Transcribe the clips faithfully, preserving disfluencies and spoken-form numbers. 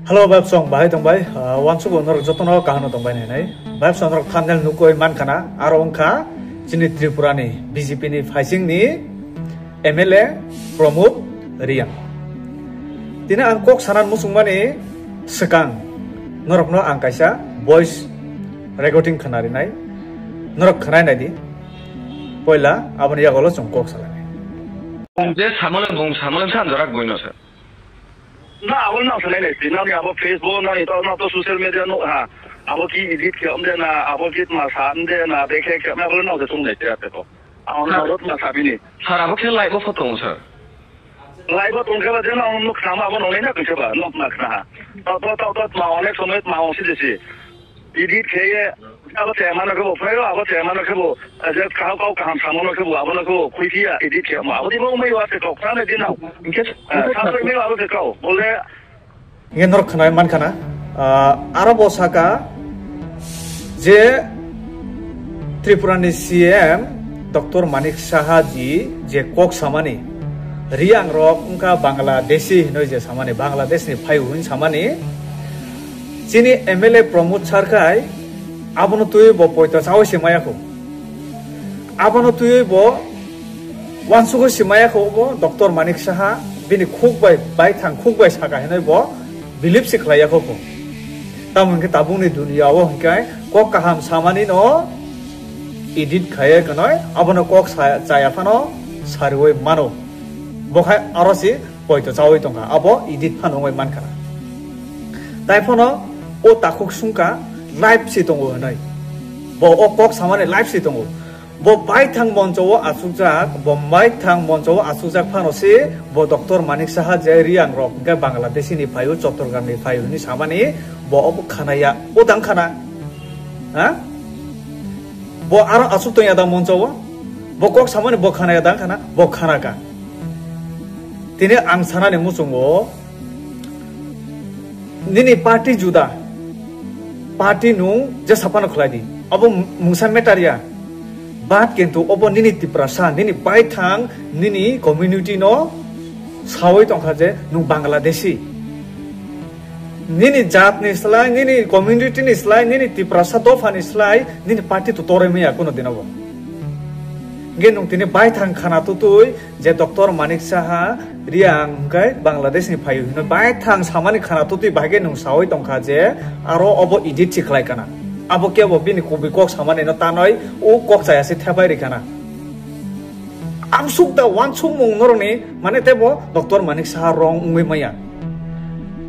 Hello, Bab Song, bahai tong bai? Ah, wansuk norok jotono kaham tong bai nai nai. Bab Song norok thumbnail nukoi man khana, aro wngkha chini Tripura ni B J P ni phaising ni M L A Pramod Reang. Tini ang kok sanan muchung mani swkang norok no ang kaisa voice recording khana rinai. Norok khwnai nai di. Poila aboni yago lo chwng kok salai nai. Bung je samole bung samole san jorak boino se. Na, abo no sanai nai, nang ni abo Facebook nang ni to, nang to social media no ha. Abo ki edit khe amde na, abo ki ma sa amde na, bekhe khe na, abo no se sung nai te ate to. Abo no rot na sabini. Sir, abo khe live o photo sir. Live o tong khe ba je no nuk sama abo no nai na khe ba, nok na khna ha. To, to, to, to, ma onek somoy ma osi desi. Edit khe ye, abo chairman no khe bo phai ro, abo chairman no khe bo, eh, je kaham kau kaham samo no khe bo, abo no khe bo khui phiya edit khe mo. Abo di bo mai wa se kok sa ne din nang. Hingke, eh, sa mai wa abo se kau. Bole. Hingke norok khwnai man khana. Ah, aro bo saka je Tripura ni C M Doctor Manik Saha ji je kok samani, Riang rok wngkha Bangladeshi hinoi je samani, Bangladesh ni phai hwn samani. Chini M L A Pramod Sarkai abono twi bo poito chawi se maya kho. Abono twi bo wansugo se maya kho bo Doctor Manik Saha bini khuk bai, bai thang khuk bai saka hinoi bo believe se khlai ya kho bo. Tamo hwnkhe tabukni duniya o hwnkhe kok kaham samani no edit khaiya khnoi abono kok sa-, chaya phano sariwi mano. Bo khai aro se poito chawi tongkha, abo edit phano wngwi mankha. Tai phano o takhuk sungkha live se tongo hinoi. Bo o kok samani live se tongo. Bo baithang moncho o achukjak, bo baithang moncho o achukjak phano se bo Doctor Manik Saha je Riang rok hwnkhe Bangladeshi ni phaio, Chattogram ni phaio hinwi samani bo obo khanaya, o tang khana. Ha? Bo aro asuk tongya da moncho o? Bo kok samani bo khanaya da khana? Bo khanaka. Tini ang sanani muchungo, nini party juda, party nung je sapano khlai di. Abo mungsa matter ya. But kintu obo nini Tiprasa, nini baithang, nini community no sawi tongkha je nung Bangladeshi. Nini jat ni slai, nini community ni slai, nini Tiprasa dopha ni slai, nini party to toroi maya kuno dinobo. Hingke nung tini baithang khana tutui je Doctor Manik Saha Riang hingke Bangladesh ni phaio hino baithang samani khana tutui bahai ke nung sawi tongkha je aro obo edit si khlai kana. Abo kebo bini kubui kok samani no tanoi o kok chaya se thepai ri kana. Ang suk da wansukmung norokni, mane tebo Doctor Manik Saha wrong wngwi maya.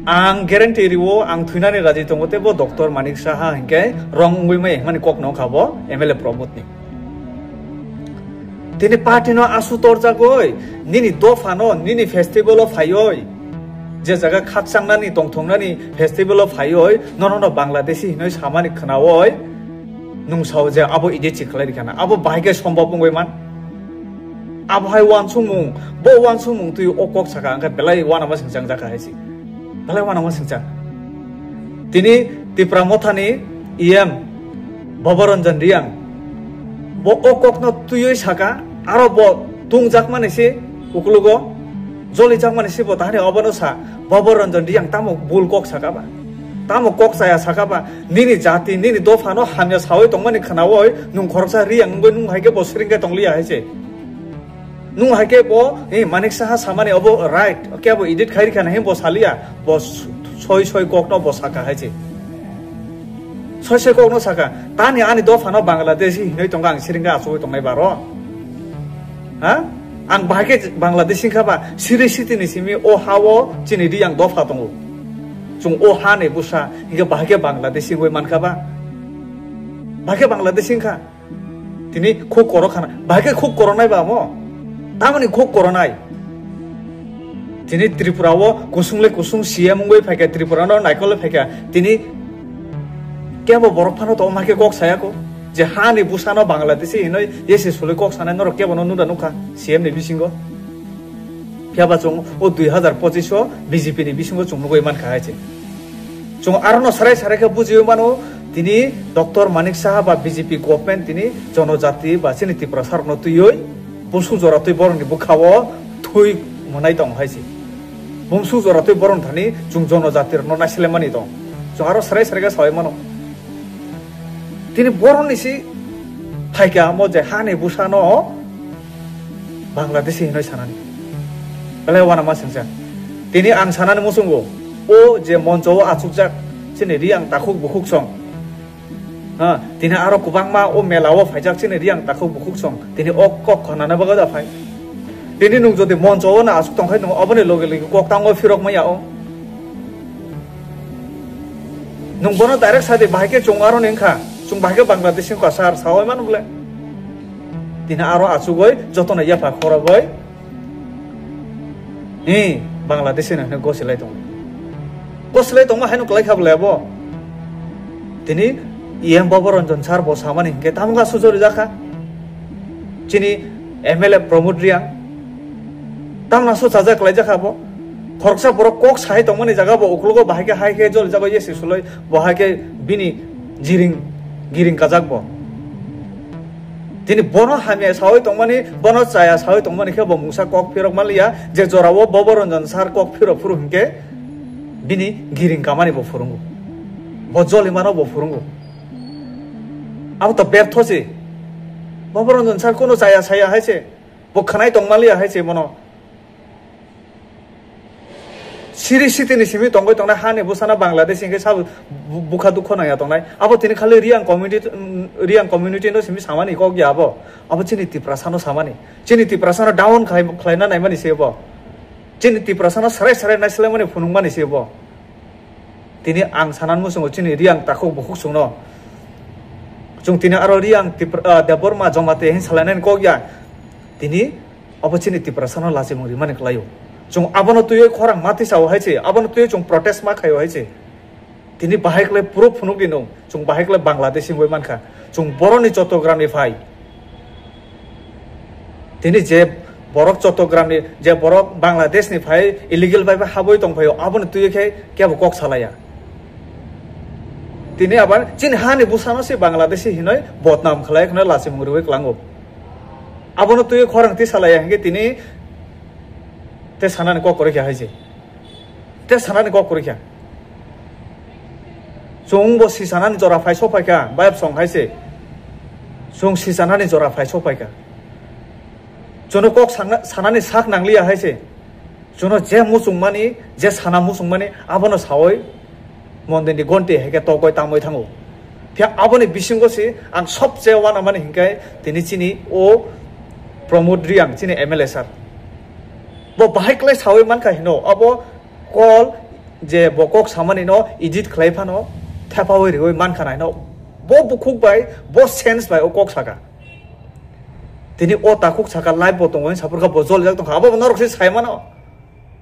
Ang guarantee riwo, ang thwinani raji tongo, tebo Doctor Manik Saha hinkhe wrong wngwi maya hwnmani kok nokha bo M L A Pramod ni. Tini party no asu torjagoi, nini dopha no, nini festival o phaioi, je jaga khakchangnani, tongthoknani festival o phaioi, nono no Bangladeshi hinoi samani khnaoi, nung sao je abo edit si khlai rikha na, abo bahai khe sombab wngwi man. Abo hai wansukmung, bo wansukmung twi o kok saka, hwnkhe belai uanama singchang jakha hai se. Belai uanama singchang. Tini Tipra Mothani E M Bhabaranjan Reang, bo o kokno twiwi saka, aro bo tungjakmani se ukulugo, jolijakmani se bo tahani obono sa, Bhabaranjan Reang tamo bul kok saka ba? Tamo kok chaya saka ba? Nini jati, nini dophano hamya sawi tongmani khnaoi, nung khoroksa Reang wngwi nung hai khe bo siring khe tongliya hai se. Nung hai khe bo, eh, Manik Saha samani obo right, khe bo edit khai rikha na, he bo saliya, bo s-, soi soi kokno bo saka hai se. Soi soi kokno saka, tani ani dophano Bangladeshi hinwi tongo, ang siring khe achugwi tongnai baro. Ha? Ang bahai khe Bangladeshi wngkha ba, siri siti ni simi o ha o chini Reang dopha tongo. Chwng o ha ni bwsa, hinkhe bahai khe Bangladeshi wngwi mankha ba? Bahai khe Bangladeshi wngkha? Tini khuk korok khana, bahai khe khuk koronai ba mo? Tamoni khuk koronai? Tini Tripura o kusung le kusung C M wngwi phaikha, Tripura no naikol le phaikha. Tini kebo borok phano to ma khe kok saya ko? Je ha ni bwsa no Bangladeshi hinoi yese sului kok sanai norok kebo no nunda nukha C M ni bisingo. Phiya ba chwng o dui hazar pochish o B J P ni bisingo chwng nugwi mankha hai se. Chwng arono sarai sarai khe bujiwi mano, tini Doctor Manik Saha ba B J P government tini jonojati ba chini Tiprasa rokno twiwi busu jora twi borokni bwkha o thui mwnai tong hai se. Bumswk jora twi boron thani chwng jono jati rokno naisle mani tong. Chwng aro srai srai khe sawi mano. Tini boron ni si phaikha amo je hani bwsano Bangladeshi hinwi sanani. Belai uanama singcha. Tini ang sanani muchungo, o je moncho o achukjak chini Riang takhuk bukhuk song. Ha, tini aro kwbangma o mela o phaijak chini Riang takhuk bukhuk song. Tini o kok khonana bagwi da phai. Tini nwng jodi moncho o na asuk tongkhai nwng oboni loge loge kok tango phirok maya o. Nwng bono direct sadi bahai khe chwng aro ni wngkha. Chwng bahai khe Bangladesh wngkha sir sawi mano bole. Tini aro achugoi jotono yapha khorogoi. Hi, Bangladeshi no hwnwi gosilai tongo. Gosilai tongma haino kwlai kha bole abo. Tini E M Bobo Ranjan sir bo samani hinkhe tamo ga sujori jakha. Chini M L A Pramod Riang. Tamna so chajak kwlai jakha bo. Khoroksa borok kok sahai tongmani jaga bo uklogo bahai khe hai khe joli jago yesi suloi bo hai khe bini jiring giring kajak bo. Tini bono hamya sawi tongmani, bono chaya sawi tongmani khe bo mungsa kok phirok manliya, je jorao Bobo Ranjan sir kok phiro phuru hinkhe bini giring kamani bo phurungo. Bo jolimano bo phurungo. Abo to bertho se. Bobo Ranjan sir kono chaya saya hai se. Bo khwnai tong manliya hai se bono. Siri sitini simi tongwi tongnai hani bwsano Bangladesh hinkhe sabo bu-, bukha dukho nangya tongnai. Abo tini khali Riang community, mm, Riang community no simi samani kok ya abo. Abo chini Tiprasa no samani. Chini Tiprasa no down khai, khlaina naimani se bo. Chini Tiprasa no sarai sarai naislaimani phunukmani se bo. Tini ang sanani muchungo chini Riang takhuk bukhuk chwngno. Chwng tini aro Riang Tipra-, ah, Debbarma Jomati hin salainani kok ya. Tini abo chini Tiprasano lachimung rimani kwlaio. Chwng abono twiwi khorang ma tisao hai se, abono twiwi chwng protest ma khaio hai se. Tini bahai kwlai proof phunukdi nwng, chwng bahai kwlai Bangladeshi wngwi mankha. Chwng boroni Chottogramni phai. Tini je borok Chottogramni, je borok Bangladeshni phai illegal bai habwi tongphaio, aboni twiwi khe kebo kok salaiya. Tini abar chini hani bwsano se Bangladeshi hinwi bodnam khlai khna lachimung riwi klango. Abono twiwi khorang tisalaiya hinkhe tini te sanani kok kwrwi kha hai se. Te sanani kok kwrwi kha. Chwng bo si sanani jora phai sok phai kha, bayap song hai se. Chwng si sanani jora phai sok phai kha. Chwngno kok sangna-, sanani sak nangliya hai se. Chwngno je muchungmani, je sana muchungmani, abono sawi mondirni gonti hai khe tokoi tangwi thango. Phiya aboni bisingo se ang sobse uanamani hinkhe tini chini o Pramod Riang, chini M L A sir. Bo bahai kwlai sawi mankha hino, abo call je bo kok samani no edit khlai phano thepawi riwi mankha nai no. Bo bukhuk bai, bo sense bai o kok saka. Tini o takhuk saka live bo tongo, sapor kha bo jolijak tongkha. Abo bo norok se sai mano.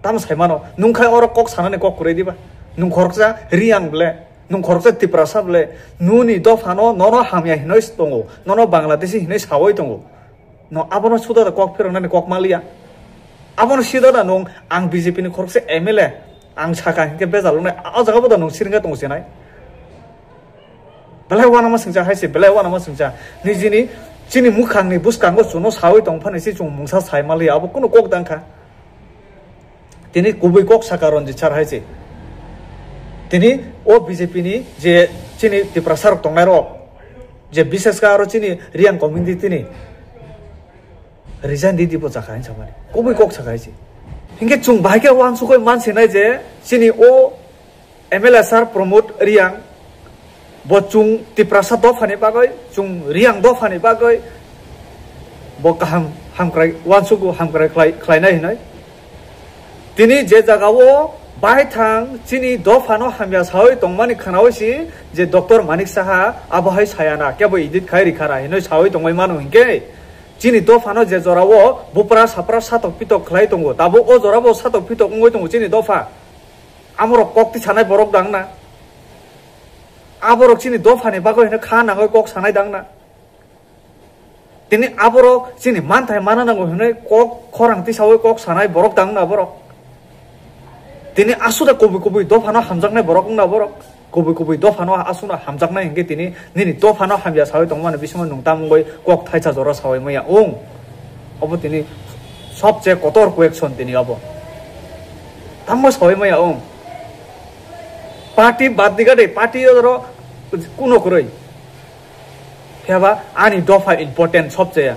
Tamo sai mano. Nwng khai oro kok sanani kok kwrwi diba? Nwng khoroksa Riang ble, nwng khoroksa Tiprasa ble, nuni dophano nono hamya hinwi tongo, nono Bangladeshi hinwi sawi tongo. No abono suda da kok phiroknani kok maliya. Abono sida da nwng ang B J P ni khoroksa M L A, ang saka hinkhe bejal wngnai, o jaga bo da nwng siringkha tongo sinai. Belai uanama singcha hai se, belai uanama singcha. Nijini chini mukhangni bwskango chwngno sawi tong phano se chwng mungsa sai maliya, abo kunu kok dang kha. Tini kubui kok saka Ranjit sir hai se. Tini o B J P ni je chini Tiprasa rok tongnai rok, je bishesh khe aro chini Riang community ni resign di dibo chakha hinsa mani. Kubui kok saka hai se. Hinkhe chwng bahai khe uansukwi mansinai je chini o M L A sir Pramod Riang, bo chwng Tiprasa dophani bagwi, chwng Riang dophani bagwi, bo kaham hamkrai uansugo, hamkrai khlai-, khlainai hinwi. Tini je jagao baithang chini dophano hamya sawi tongmani khwnawi si je Doctor Manik Saha abo hai sayana, kebo edit khai rikha na hinwi sawi tongwi mano hinkhe, chini dophano je jorao bupra sapra satok pitok khlai tongo, tabuk o jorabo satok pitok wngwi tongo chini dopha. Amorok kok tisanai borok dang na? Aborok chini dophani bagwi hino kha nangwi kok sanai dang na? Tini aborok chini manthai mana nango hinwi kok khorang tisawi kok sanai borok dang na borok? Tini asuda kubui kubui dophano hamjaknai borok wng na borok? Kubui kubui dophano aswkno hamjaknai hinkhe tini nini dophano hamya sawi tongmani bisingo nwng tamungwi kok thaisa jora sawi maya wng? Obo tini sobse kotor question tini obo. Tamo sawi maya ong. Party bad diga de, party oro kuno kwrwi. Phiya ba ani dopha important sobchaya.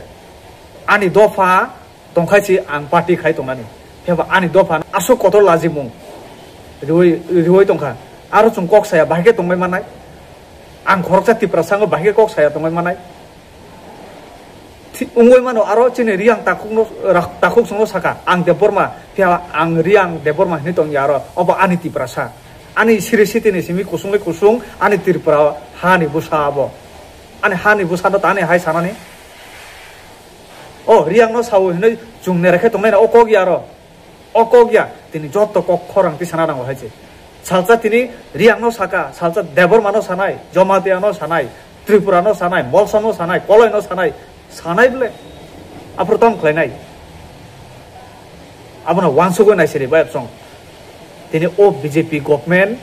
Ani dopha tongkhai si ang party khai tongnani. Phiya ba ani dopha aswk kotor lajimung riwi, riwi tongkha. Aro chwng kok saya bahai khe tongbai manai. Ang khoroksa Tiprasa no bahai khe kok saya tongbai manai. Thi-, wngwi mano aro chini Riang takhukno, rak-, takhuk songno saka, "Ang Debbarma, phiya ang Riang Debbarma hinwi tongya aro, obo ani Tiprasa. Ani siri sitini simi kusungwi kusung, ani Tripura hani bwsa abo. Ani hani bwsano tani hai sanani?" O Riangno sawi hinwi chwng nerakhe tongnai na o kok ya aro. O kok ya, tini joto kok khorang tisana nango hai se. Salsa tini Riangno saka, salsa Debbarmano sanai, Jomatiano sanai, Tripurano sanai, Molsomno sanai, Koloino sanai, sanai bole. Aphuru tamo khlainai. Abono wansugwi naisiri bai absong. Tini o B J P government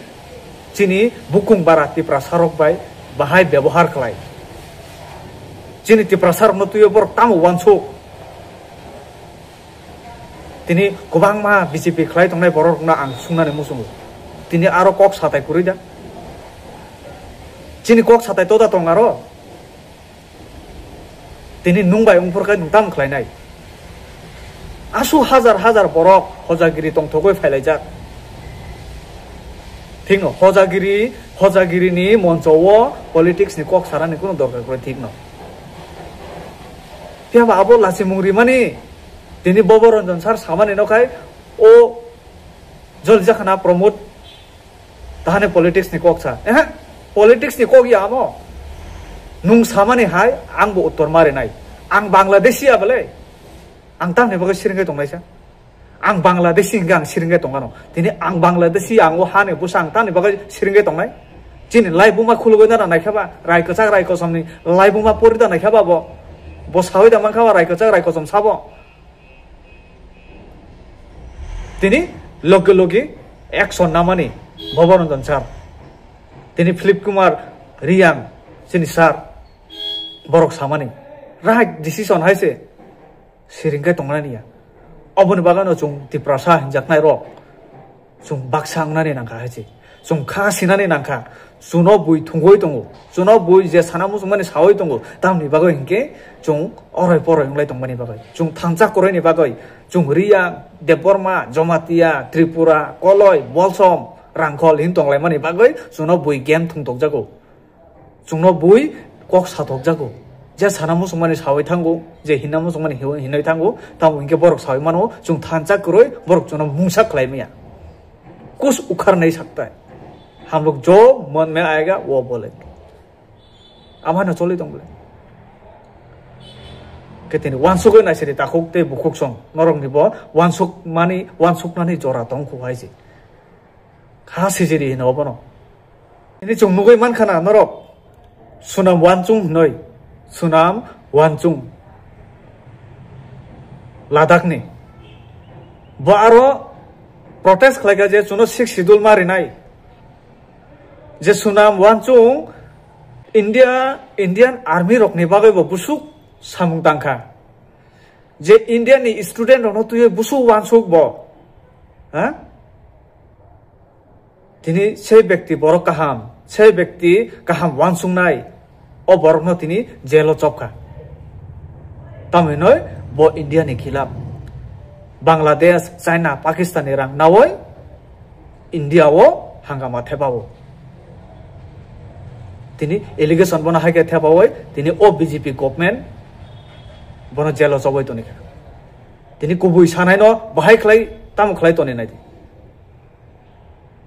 chini bukung bara Tiprasa rok bai bahai bebohar khlai. Chini Tiprasa rokno twiwi borok tamo wansuk. Tini kwbangma B J P khlai tongnai borok rokno ang sungnani muchungo. Tini aro kok satai kwrwi da. Chini kok satai toda tong aro. Tini nwng bai wngphur khe nwng tamo khlainai? Asu hajar hajar borok hojagiri tongthogwi phailaijak. Thikno hojagiri, hojagirini moncho o politics ni kok sarani kunu dorkar kwrwi, thikno. Phiya ba abo lachimung rimani, tini Bobo Ranjan sir samani no khai o joli jakhana Pramod tahani politics ni kok sa. Ehe, politics ni kok ya amo. Nwng samani hai ang bo uttor ma rinai. Ang Bangladeshi ya bole. Ang tamni bagwi siringwi tongnai sa. Ang Bangladeshi hingke ang siringwi tongano. Tini ang Bangladeshi, ang o hani bwsa ang tamni bagwi siringwi tongnai. Chini laibuma khulugwi da naikha ba, rai kwchak rai kosomni laibuma pori da naikha ba bo. Bo sawi da mankha ba rai kwchak rai kosom sabo. Tini loge loge action namani Bhabaranjan sir. Tini Philip Kumar Riyang chini sir borok samani right decision hai se siring khe tongnani ya. Oboni bagano chwng Tiprasa hinjaknai rok chwng baksa wngnani nangkha hai se. Chwng kha sinani nangkha, chwngno bui thungwi tongo, chwngno bui je sana muchungmani sawi tongo, tamni bagwi hinkhe chwng oroi poroi wnglai tongmani bagwi, chwng thansa kwrwini bagwi, chwng Riya, Debbarma, Jamatia, Tripura, Koloi, Bolsom, Rangkhol hin tonglaimani bagwi chwngno bui game thwngtokjago, chwngno bui kok satokjago. Je sana muchungmani sawi thango, je hinna muchungmani hiwi hinwi thango, tamo hinkhe borok sawi mano, chwng thansa kwrwi borok chwngno mungsa khlai maya. Kus ukhar nahi sakta hai. Hum log jo man mein aayega, wo bole. Amano choli tong bole. Ketini wansugwi naisiri takhuk tei bukhuk song. Norok ni bo wansuk mani, wansuk nani jora tong khu hai se. Kha sijiri hino bono. Ini chwng nugwi mankha na norok. Sunam Wanchung hinoi, Sunam Wanchung, Ladakh ni. Bo aro protest khlaikha je chwngno Sixth Schedule ma rinai. Je Sunam Wanchung India, Indian Army rokni bagwi bo busuk samung tangkha. Je India ni student rokno twiwi busuk wansuk bo. Ha? Tini sei bekti borok kaham, sei bekti kaham wansuknai, o borokno tini jail o chopkha. Tamo hinoi bo India ni khilap, Bangladesh, China, Pakistan ni rang nawi India o hangama thepao. Tini allegation bono hai khe thepawoi, tini o B J P government bono jail o choboi tonikha. Tini kubui sanai no bahai khlai, tamo khlai toni nai di.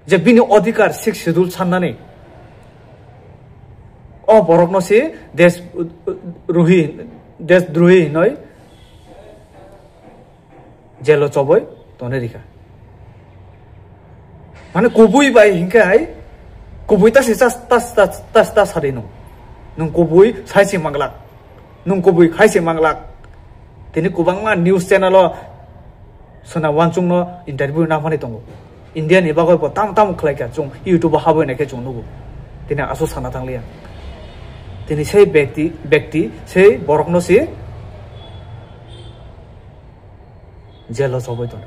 Je bini odhikar Sixth Schedule sannani, o borokno se desh, ruhi, desh drohi hinoi jail o choboi toni rikha. Mane kubui bai hinkhe hai, kubui ta se tas, tas, tas, tas, tas sari nung. Nung kubui sai se manglak. Nung kubui khai se manglak. Tini kwbangma news channel o Sona Wanchung no interview namani tongo. India ni bagwi bo tam tam khlai kha, chwng YouTube o habwi nai khe chwng nugo. Tini aswk sana thangliya. Tini sei bekti, bekti, sei borok no se jail o choboi tono.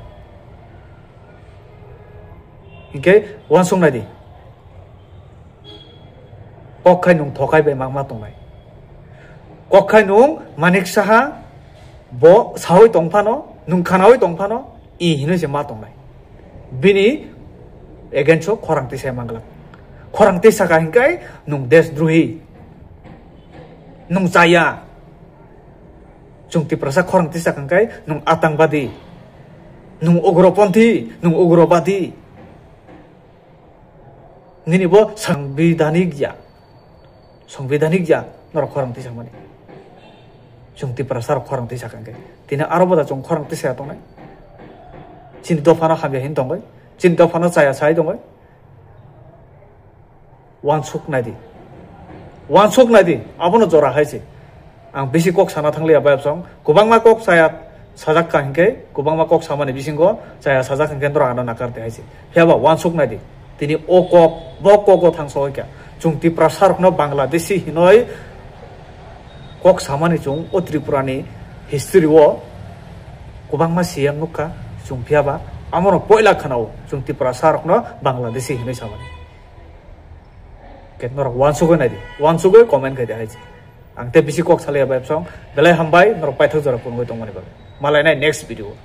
Hinkhe uansuk nai di. Kok khai nwng thokai bai mangma tongnai. Kok khai nwng Manik Saha bo sawi tong phano, nwng khanawi tong phano, i hinwi se ma tongnai. Bini against o khorang tisa manglak. Khorang tisa ka hinkai nwng desdrohi. Nwng chaya. Chwng Tiprasa khorang tisa kangkai nwng atangwadi. Nwng ugroponthi, nwng ugrobadi. Nini bo sangbidhanik ya. Sangbidhanik ya, norok khorang tisa mani. Chwng Tiprasa rok khorang tisa kangkai. Tini aro boda chwng khorang tisa tongnai. Chini dophano hamya hin tongoi. Chini dophano chaya sai tongoi. Uansuk nai di. Uansuk nai di. Abono jora hai se. Ang bisi kok sana thang liya bai absong. Kwbangma kok saya sajak ka hinkhe, kwbangma kok samani bisingo chaya sajak hinkhe norok ano nakar de hai se. Phiya ba uansuk nai di. Tini o kok, bo kok o thang soi kha. Chwng Tiprasa rokno Bangladeshi hinoi kok samani chwng o Tripura ni history o kwbangma siyang nukha chwng, phiya ba amono poila khwnao chwng Tiprasa rokno Bangladeshi hinoi samani. Ke norok uansugwi nai di, uansugwi comment khai di hai se. Ang te bisi kok sa liya bai absong, belai hambai norok paithak jora phunugwi tongmani bagwi. Malai nai next video.